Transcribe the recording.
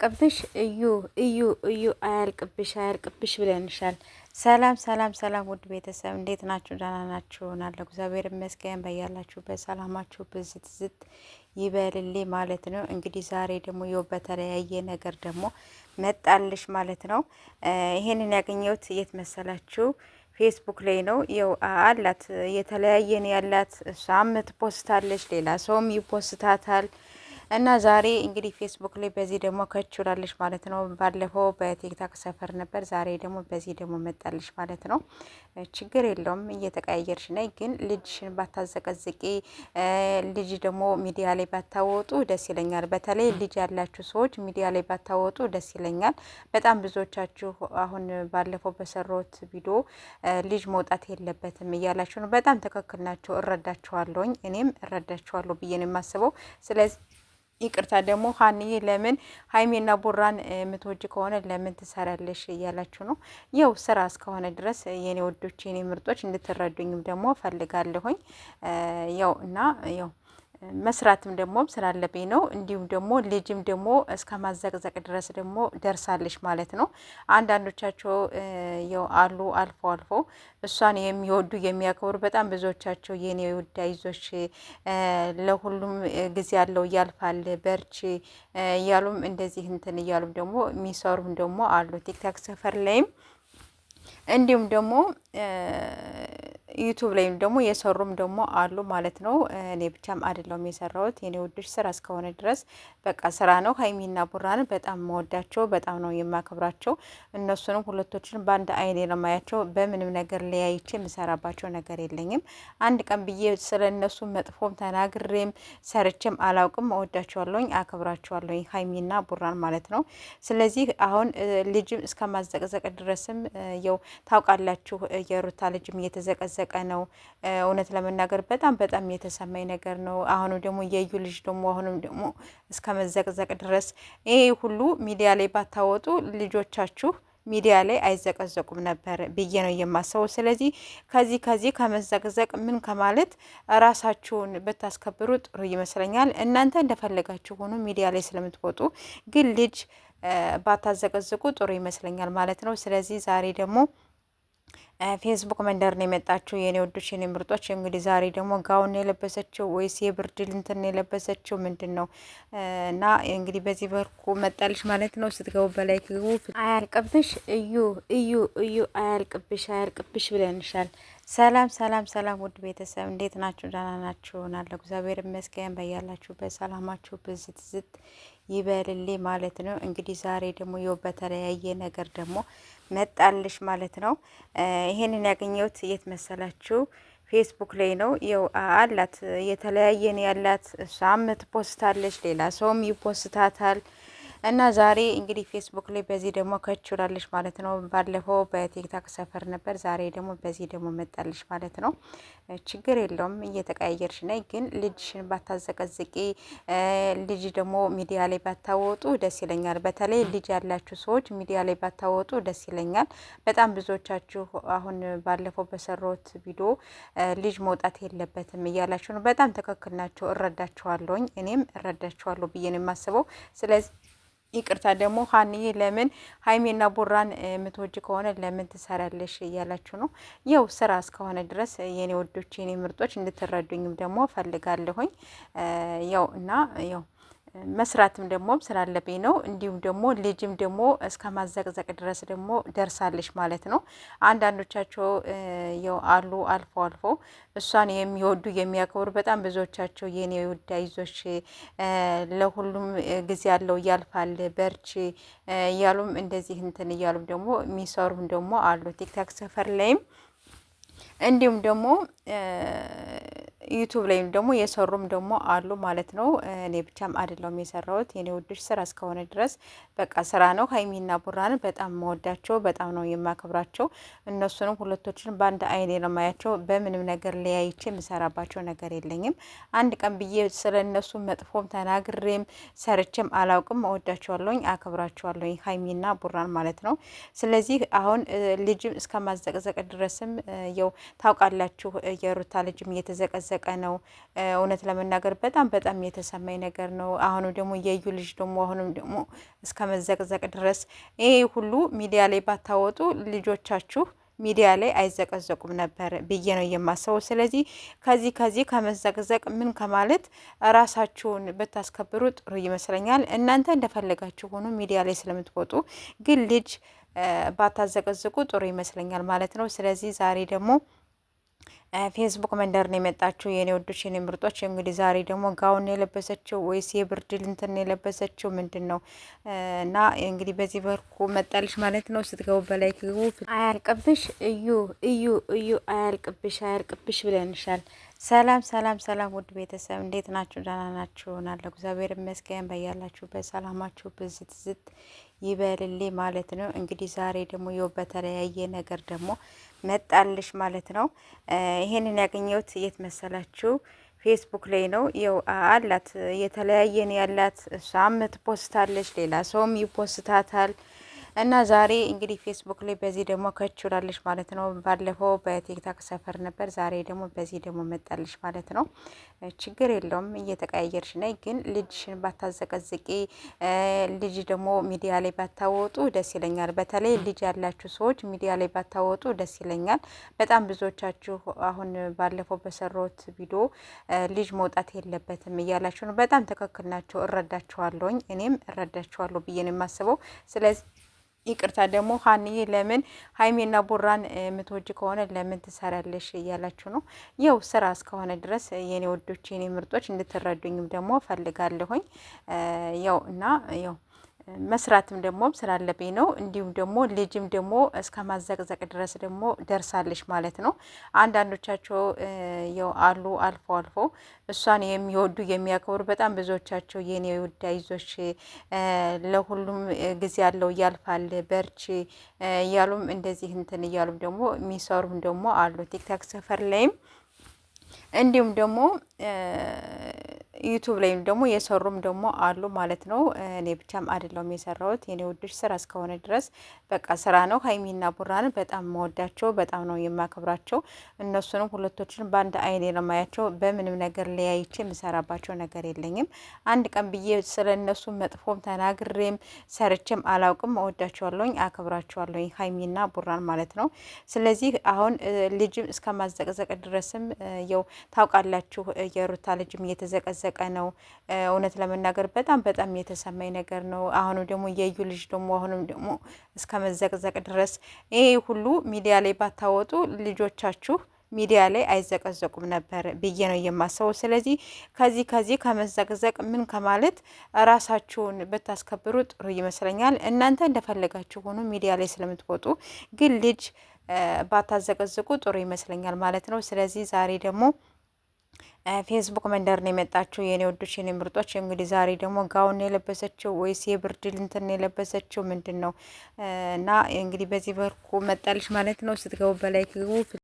አያልቅብሽ እዩ እዩ እዩ አያልቅብሽ አያልቅብሽ ብለንሻል። ሰላም ሰላም ሰላም፣ ውድ ቤተሰብ እንዴት ናችሁ? ደህና ናችሁ? ናለሁ እግዚአብሔር ይመስገን። በያላችሁበት ሰላማችሁ ብዝት ዝት ይበልልኝ ማለት ነው። እንግዲህ ዛሬ ደግሞ ይኸው በተለያየ ነገር ደግሞ መጣልሽ ማለት ነው። ይሄንን ያገኘሁት የት መሰላችሁ? ፌስቡክ ላይ ነው። ይኸው አላት የተለያየ ነው ያላት። እሷም ትፖስታለች፣ ሌላ ሰውም ይፖስታታል። እና ዛሬ እንግዲህ ፌስቡክ ላይ በዚህ ደግሞ ከች ብላለች ማለት ነው። ባለፈው በቲክታክ ሰፈር ነበር፣ ዛሬ ደግሞ በዚህ ደግሞ መጣለች ማለት ነው። ችግር የለውም እየተቀያየርሽ ነይ፣ ግን ልጅሽን ባታዘቀዝቂ፣ ልጅ ደግሞ ሚዲያ ላይ ባታወጡ ደስ ይለኛል። በተለይ ልጅ ያላችሁ ሰዎች ሚዲያ ላይ ባታወጡ ደስ ይለኛል። በጣም ብዙዎቻችሁ አሁን ባለፈው በሰራሁት ቪዲዮ ልጅ መውጣት የለበትም እያላችሁ ነው። በጣም ትክክል ናቸው። እረዳችኋለሁኝ፣ እኔም እረዳችኋለሁ ብዬ ነው የማስበው። ስለዚህ ይቅርታ ደግሞ ሀኒዬ ለምን ሀይሜና ቡራን የምትወጅ ከሆነ ለምን ትሰራለሽ እያላችሁ ነው። ያው ስራ እስከሆነ ድረስ የኔ ወዶች የኔ ምርጦች እንድትረዱኝም ደግሞ ፈልጋለሁኝ። ያው እና ያው መስራትም ደግሞ ስላለብኝ ነው። እንዲሁም ደግሞ ልጅም ደግሞ እስከ ማዘቅዘቅ ድረስ ደግሞ ደርሳለች ማለት ነው። አንዳንዶቻቸው ያው አሉ አልፎ አልፎ እሷን የሚወዱ የሚያከብሩ በጣም ብዙዎቻቸው የኔ ውድ አይዞሽ፣ ለሁሉም ጊዜ ያለው ያልፋል፣ በርቺ እያሉም እንደዚህ እንትን እያሉም ደግሞ የሚሰሩም ደግሞ አሉ ቲክታክ ሰፈር ላይም እንዲሁም ደግሞ ዩቱብ ላይም ደግሞ የሰሩም ደግሞ አሉ ማለት ነው። እኔ ብቻም አይደለሁም የሰራሁት የኔ ውዶች፣ ስራ እስከሆነ ድረስ በቃ ስራ ነው። ሀይሚና ቡራን በጣም መወዳቸው፣ በጣም ነው የማከብራቸው። እነሱንም ሁለቶችን በአንድ አይኔ ነው የማያቸው። በምንም ነገር ለያይቼ የምሰራባቸው ነገር የለኝም። አንድ ቀን ብዬ ስለ እነሱ መጥፎም ተናግሬም ሰርቼም አላውቅም። እወዳቸዋለሁኝ፣ አከብራቸዋለሁኝ ሀይሚና ቡራን ማለት ነው። ስለዚህ አሁን ልጅም እስከ ማዘቅዘቅ ድረስም የው ታውቃላችሁ፣ የሩታ ልጅም እየተዘቀዘቀ ነው። እውነት ለመናገር በጣም በጣም የተሰማኝ ነገር ነው። አሁንም ደግሞ የዩ ልጅ ደግሞ አሁንም ደግሞ እስከ መዘቅዘቅ ድረስ ይሄ ሁሉ ሚዲያ ላይ ባታወጡ ልጆቻችሁ ሚዲያ ላይ አይዘቀዘቁም ነበር ብዬ ነው የማስበው። ስለዚህ ከዚህ ከዚህ ከመዘቅዘቅ ምን ከማለት ራሳችሁን ብታስከብሩ ጥሩ ይመስለኛል። እናንተ እንደፈለጋችሁ ሆኑ ሚዲያ ላይ ስለምትወጡ፣ ግን ልጅ ባታዘቀዝቁ ጥሩ ይመስለኛል ማለት ነው። ስለዚህ ዛሬ ደግሞ ፌስቡክ መንደር ነው የመጣችው የኔ ወዶች የኔ ምርጦች። እንግዲህ ዛሬ ደግሞ ጋውን የለበሰችው ወይስ የብርድ እንትን የለበሰችው ምንድን ነው? እና እንግዲህ በዚህ በርኩ መጣልሽ ማለት ነው። ስትገቡ በ like ግቡ። አያልቅብሽ እዩ እዩ እዩ አያልቅብሽ አያልቅብሽ ብለንሻል። ሰላም ሰላም ሰላም፣ ውድ ቤተሰብ እንዴት ናችሁ? ደህና ናችሁ? ናለሁ እግዚአብሔር ይመስገን። በያላችሁበት ሰላማችሁ ብዝት ዝት ይበልልኝ ማለት ነው። እንግዲህ ዛሬ ደግሞ ይኸው በተለያየ ነገር ደግሞ መጣልሽ ማለት ነው። ይሄንን ያገኘሁት የት መሰላችሁ? ፌስቡክ ላይ ነው። ይኸው አላት የተለያየ ነው ያላት። እሷም ትፖስታለች፣ ሌላ ሰውም ይፖስታታል። እና ዛሬ እንግዲህ ፌስቡክ ላይ በዚህ ደግሞ ከች ብላለች ማለት ነው። ባለፈው በቲክታክ ሰፈር ነበር፣ ዛሬ ደግሞ በዚህ ደግሞ መጣለች ማለት ነው። ችግር የለውም እየተቀያየርሽ ነይ፣ ግን ልጅሽን ባታዘቀዝቂ፣ ልጅ ደግሞ ሚዲያ ላይ ባታወጡ ደስ ይለኛል። በተለይ ልጅ ያላችሁ ሰዎች ሚዲያ ላይ ባታወጡ ደስ ይለኛል። በጣም ብዙዎቻችሁ አሁን ባለፈው በሰራሁት ቪዲዮ ልጅ መውጣት የለበትም እያላችሁ ነው። በጣም ትክክል ናቸው። እረዳችኋለሁኝ፣ እኔም እረዳችኋለሁ ብዬ ነው የማስበው። ስለዚህ ይቅርታ ደግሞ ሀኒዬ ለምን ሀይሜና ቡራን የምትወጅ ከሆነ ለምን ትሰራለሽ እያላችሁ ነው። ያው ስራ እስከሆነ ድረስ የኔ ወዶች የኔ ምርጦች እንድትረዱኝም ደግሞ ፈልጋለሁኝ። ያው እና ያው መስራትም ደግሞ ስላለብኝ ነው። እንዲሁም ደግሞ ልጅም ደግሞ እስከ ማዘቅዘቅ ድረስ ደግሞ ደርሳለች ማለት ነው። አንዳንዶቻቸው ያው አሉ አልፎ አልፎ እሷን የሚወዱ የሚያከብሩ በጣም ብዙዎቻቸው የኔ ውድ አይዞሽ፣ ለሁሉም ጊዜ ያለው ያልፋል፣ በርቺ እያሉም እንደዚህ እንትን እያሉም ደግሞ የሚሰሩም ደግሞ አሉ ቲክታክ ሰፈር ላይም እንዲሁም ደግሞ ዩቱብ ላይም ደግሞ የሰሩም ደግሞ አሉ ማለት ነው። እኔ ብቻም አይደለሁም የሰራሁት የኔ ውዶች፣ ስራ እስከሆነ ድረስ በቃ ስራ ነው። ሀይሚና ቡራን በጣም መወዳቸው፣ በጣም ነው የማከብራቸው። እነሱንም ሁለቶችን በአንድ አይኔ ነው የማያቸው። በምንም ነገር ለያይቼ የምሰራባቸው ነገር የለኝም። አንድ ቀን ብዬ ስለ እነሱ መጥፎም ተናግሬም ሰርቼም አላውቅም። እወዳቸዋለሁኝ፣ አከብራቸዋለሁኝ ሀይሚና ቡራን ማለት ነው። ስለዚህ አሁን ልጅም እስከ ማዘቅዘቅ ድረስም የው ታውቃላችሁ፣ የሩታ ልጅም እየተዘቀዘቀ እየተዘቀዘቀ ነው። እውነት ለመናገር በጣም በጣም የተሰማኝ ነገር ነው። አሁንም ደግሞ የዩ ልጅ ደግሞ አሁንም ደግሞ እስከ መዘቅዘቅ ድረስ ይሄ ሁሉ ሚዲያ ላይ ባታወጡ ልጆቻችሁ ሚዲያ ላይ አይዘቀዘቁም ነበር ብዬ ነው የማስበው። ስለዚህ ከዚህ ከመዘቅዘቅ ምን ከማለት ራሳችሁን ብታስከብሩ ጥሩ ይመስለኛል። እናንተ እንደፈለጋችሁ ሆኑ ሚዲያ ላይ ስለምትወጡ ግን ልጅ ባታዘቀዝቁ ጥሩ ይመስለኛል ማለት ነው። ስለዚህ ዛሬ ደግሞ ፌስቡክ መንደር ነው የመጣችው የኔ ወዶች የኔ ምርጦች። እንግዲህ ዛሬ ደግሞ ጋውን የለበሰችው ወይስ የብርድ ልንትን የለበሰችው ምንድን ነው? እና እንግዲህ በዚህ በርኩ መጣልሽ ማለት ነው። ስትገቡ በ like ግቡ። አያልቅብሽ እዩ እዩ እዩ፣ አያልቅብሽ አያልቅብሽ ብለንሻል። ሰላም ሰላም ሰላም፣ ውድ ቤተሰብ እንዴት ናችሁ? ደህና ናችሁ? ናለሁ እግዚአብሔር ይመስገን። በያላችሁበት ሰላማችሁ ብዝት ዝት ይበልልኝ ማለት ነው። እንግዲህ ዛሬ ደግሞ ይኸው በተለያየ ነገር ደግሞ መጣልሽ ማለት ነው። ይሄንን ያገኘሁት የት መሰላችሁ? ፌስቡክ ላይ ነው። ይኸው አላት የተለያየን ያላት እሷም ትፖስታለች፣ ሌላ ሰውም ይፖስታታል። እና ዛሬ እንግዲህ ፌስቡክ ላይ በዚህ ደግሞ ከችላለች ማለት ነው። ባለፈው በቲክታክ ሰፈር ነበር፣ ዛሬ ደግሞ በዚህ ደግሞ መጣለች ማለት ነው። ችግር የለውም እየተቀያየርሽ ነይ፣ ግን ልጅሽን ባታዘቀዝቂ፣ ልጅ ደግሞ ሚዲያ ላይ ባታወጡ ደስ ይለኛል። በተለይ ልጅ ያላችሁ ሰዎች ሚዲያ ላይ ባታወጡ ደስ ይለኛል። በጣም ብዙዎቻችሁ አሁን ባለፈው በሰራሁት ቪዲዮ ልጅ መውጣት የለበትም እያላችሁ ነው። በጣም ትክክል ናቸው። እረዳችኋለሁኝ፣ እኔም እረዳችኋለሁ ብዬ ነው የማስበው። ስለዚህ ይቅርታ ደግሞ ሀኒዬ ለምን ሀይሜና ቡራን የምትወጅ ከሆነ ለምን ትሰራለሽ እያላችሁ ነው። ያው ስራ እስከሆነ ድረስ የኔ ወዶች የኔ ምርጦች እንድትረዱኝም ደግሞ ፈልጋለሁኝ። ያው እና ያው መስራትም ደግሞ ስላለብኝ ነው። እንዲሁም ደግሞ ልጅም ደግሞ እስከ ማዘቅዘቅ ድረስ ደግሞ ደርሳለች ማለት ነው። አንዳንዶቻቸው ያው አሉ አልፎ አልፎ እሷን የሚወዱ የሚያከብሩ በጣም ብዙዎቻቸው የኔ ውድ አይዞሽ፣ ለሁሉም ጊዜ ያለው ያልፋል፣ በርቺ እያሉም እንደዚህ እንትን እያሉም ደግሞ የሚሰሩም ደግሞ አሉ ቲክታክ ሰፈር ላይም እንዲሁም ደግሞ ዩቱብ ላይም ደግሞ የሰሩም ደግሞ አሉ ማለት ነው። እኔ ብቻም አይደለሁም የሰራሁት የኔ ውዶች፣ ስራ እስከሆነ ድረስ በቃ ስራ ነው። ሀይሚና ቡራን በጣም መወዳቸው፣ በጣም ነው የማከብራቸው። እነሱንም ሁለቶችን በአንድ አይኔ ነው ማያቸው። በምንም ነገር ለያይቼ የምሰራባቸው ነገር የለኝም። አንድ ቀን ብዬ ስለ እነሱ መጥፎም ተናግሬም ሰርቼም አላውቅም። እወዳቸዋለሁኝ፣ አከብራቸዋለሁኝ ሀይሚና ቡራን ማለት ነው። ስለዚህ አሁን ልጅም እስከ ማዘቅዘቅ ድረስም የው ታውቃላችሁ፣ የሩታ ልጅም እየተዘቀዘቀ ነው። እውነት ለመናገር በጣም በጣም የተሰማኝ ነገር ነው። አሁንም ደግሞ የዩ ልጅ ደግሞ አሁንም ደግሞ እስከ መዘቅዘቅ ድረስ ይሄ ሁሉ ሚዲያ ላይ ባታወጡ ልጆቻችሁ ሚዲያ ላይ አይዘቀዘቁም ነበር ብዬ ነው የማስበው። ስለዚህ ከዚህ ከመዘቅዘቅ ምን ከማለት ራሳችሁን ብታስከብሩ ጥሩ ይመስለኛል። እናንተ እንደፈለጋችሁ ሆኑ ሚዲያ ላይ ስለምትወጡ ግን ልጅ ባታዘቀዝቁ ጥሩ ይመስለኛል ማለት ነው። ስለዚህ ዛሬ ደግሞ ፌስቡክ መንደር ነው የመጣችው የኔ ወዶች የኔ ምርጦች። እንግዲህ ዛሬ ደግሞ ጋውን የለበሰችው ወይስ የብርድ ልንትን የለበሰችው ምንድን ነው? እና እንግዲህ በዚህ በርኩ መጣልሽ ማለት ነው። ስትገቡ በ like ግቡ።